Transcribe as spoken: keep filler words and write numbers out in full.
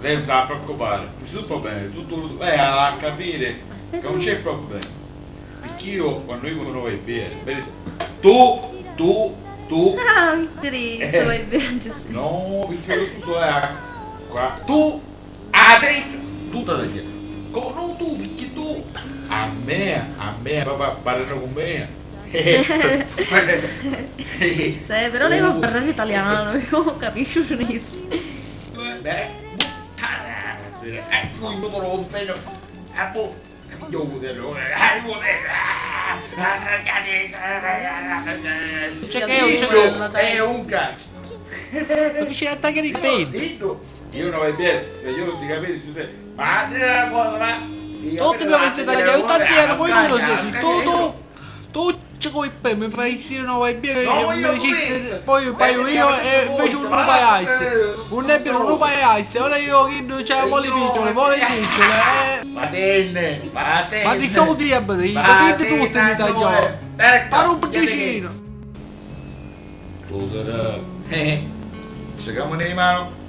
Lei non s'ha da preoccupare, non c'è problema, tutto, lei ha da capire che non c'è problema. Perché io quando dico non vai bene, per esempio, tu, tu, tu. Ah, Teresa, eh, vai bene, Giuseppe. No, perché io scuso, eh, qua, tu, Teresa, tu te la chiedi. Co-, no, tu, perché tu, a me, a me, papà, parla con me. Sì, però lei va a parlare italiano, io capisco cinese. Beh, buttare, ecco, io te lo compagno, a bo-, io te lo, eh, io te lo, c'è che è un, c'è che è un cazzo. Vicino a Tiger Io, io, io non vai bene, cioè, io non ti capisco, cioè, ma, eh, ma, tutti mi pensano che io tanti ero voi non lo senti, tu, tu, tu c'è come per mi fai sì, non vai bene, no, io mi dicisti, poi paio io e invece non lo paiassi, non è vero, non lo paiassi, ora io che c'è, vuole vincere, vuole vincere, eh. Ma tenne, ma tenne. Ma di soldi è bello, i capiti tutti mi tagliò, ma non vicino. Cosa da, eh, se cambiano le mani.